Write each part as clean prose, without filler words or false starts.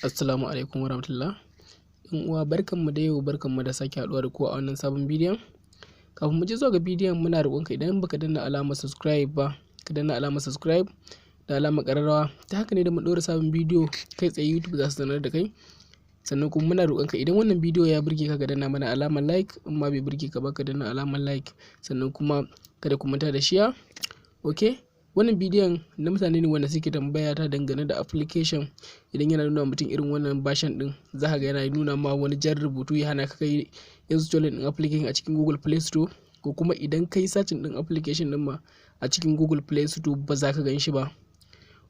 Assalamu alaikum warahmatullah. ‘Yan uwa, barkanmu da yau, barkanmu da sake haɗuwa da ku a wannan sabon bidiyon. Kafin mu je zuwa ga bidiyon, muna roƙonka, idan baka danna alamar subscribe ba, ka danna alamar subscribe da alamar ƙararrawa. Ta haka ne da mun ɗora sabon bidiyo, kai tsaye YouTube za su sanar da kai. Sannan kuma muna roƙonka, idan wannan bidiyo ya burge ka, ka danna mana alamar like, in ma bai burge ka ba, ka danna alamar like. Sannan kuma kada ku manta da share. Okay? Wannan bidiyon na mutane ne wanda suke tambaya ta dangane da application. Idan yana nuna mutum irin wannan version din, za ka ga yana nuna ma wani jan rubutu, ya hana ka kai installing din application a cikin Google Play Store, ko kuma idan kai searching din application din ma a cikin Google Play Store, ba za ka gan shi ba.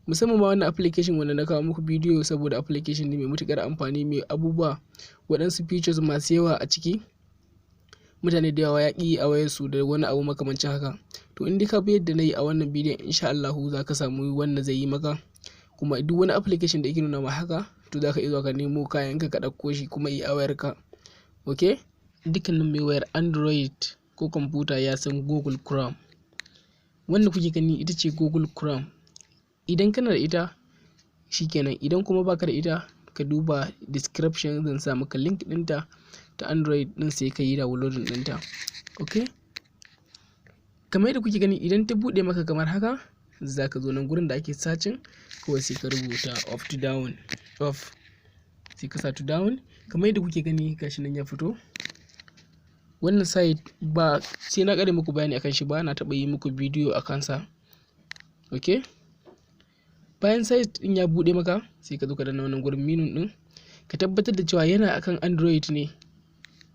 Musamman ma wannan application wanda na kawo muku bidiyo, saboda application ne mai matuƙar amfani, mai abubuwa, waɗansu features masu yawa a ciki. Mutane da yawa ya ƙi a wayarsu da wani abu makamancin haka. To, in dai ka bi yadda na yi a wannan bidiyon, insha Allahu za ka samu wanda zai yi maka. Kuma duk wani application da yake nuna ma haka, to za ka iya zuwa ka nemo kayanka, ka ɗauko shi kuma yi a wayarka. Ok, dukkanin mai wayar Android ko kwamfuta ya san Google Chrome. Wanda kuke gani ita ce Google Chrome. Idan kana da ita, shikenan. Idan kuma baka da ita, ka duba description, zan sa maka link ɗinta ta Android ɗin, sai ka yi downloading ɗinta. Ok, kamar yadda kuke gani, idan ta buɗe maka kamar haka, za ka zo nan gurin da ake searching, kawai sai ka rubuta up to down, up, sai ka sa to down. Kamar yadda kuke gani, gashi nan ya fito. Wannan site ba sai na ƙare muku bayani akan shi ba, na taɓa yi muku bidiyo a kansa. Ok, bayan site ɗin ya buɗe maka, sai ka zo ka danna wannan gurin menu ɗin. Ka tabbatar da cewa yana akan Android ne.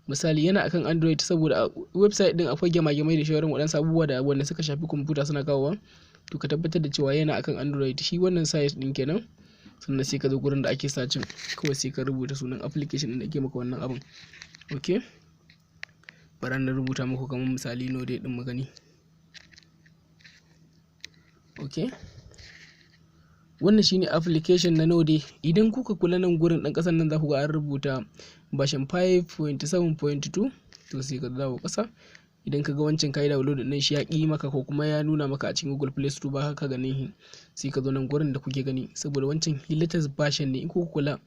Misali, yana akan Android, saboda a website din akwai gyama-gyamai da shawarar waɗansu abubuwa da wanda suka shafi kwamfuta suna kawowa. To, ka tabbatar da cewa yana akan Android shi wannan site din kenan. Sannan sai ka zo gurin da ake searching, kawai sai ka rubuta sunan application din da ke maka wannan abun. Ok, bara na rubuta muku kamar misali No Day din mu gani. Ok, wannan shine application na No Day. Idan kuka kula, nan gurin dan kasan nan, za ku ga an rubuta version 5.7.2. To, sai ka dawo kasa. Idan ka ga wancan kai download din shi ya ƙi maka, ko kuma ya nuna maka a cikin Google Play Store ba ka ganin shi, sai ka zo nan gurin da kuke gani, saboda wancan latest version ne. In kuka kula,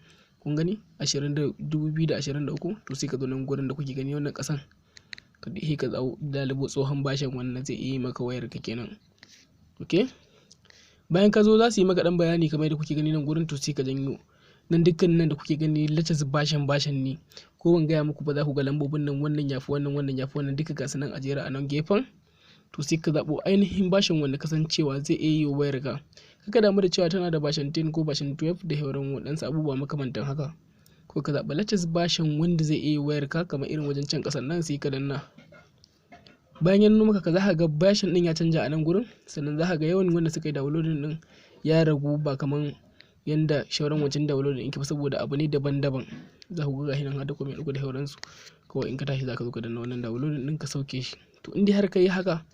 kun gani 2023. To, sai ka zo nan gurin da kuke gani, wannan kasan, ka sai ka lalubo tsohon version, wannan zai iya maka wayar ka kenan. Ok, bayan ka zo, za su yi maka dan bayani kamar yadda kuke gani nan gurin. To, sai ka janyo nan. Dukkan nan da kuke gani latest version ne. Ko ban gaya muku ba, za ku ga lambobin nan, wannan yafi wannan, wannan yafi wannan, duka ga su nan a jera a nan gefen. To, sai ka zaɓo ainihin version wanda kasancewa zai iya yi wa wayar ka. Kaka damu da cewa tana da version 10 ko version 12 da sauran waɗansu abubuwa makamantan haka, ko ka zaɓa latest version wanda zai iya yi wayar ka, kamar irin wajen can ƙasan nan, sai ka danna. Bayan ya nuna maka, za ka ga version din ya canja a nan gurin. Sannan za ka ga yawan wanda suka yi downloading din ya ragu, ba kaman yanda shauran wancan downloading ɗin ba, saboda abu ne daban-daban. Za ku ga gashi nan har da comment uku da sauransu. Kawai in ka tashi, za ka zo ka danna wannan downloading ɗin, ka sauke shi. To, in dai har ka yi haka,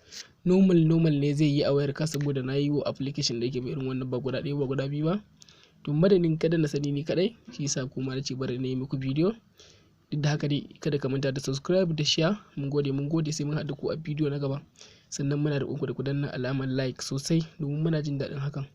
normal normal ne zai yi a wayar ka, saboda na yi wa application da yake irin wannan ba guda ɗaya ba, guda biyu ba. To, madadin kada na sani ni kaɗai, shi yasa kuma na ce bari na yi muku bidiyo. Duk da haka dai, kada ka manta da subscribe da share. Mun gode, mun gode, sai mun haɗu ku a bidiyo na gaba. Sannan muna da ku da ku danna alamar like sosai, domin muna jin daɗin hakan.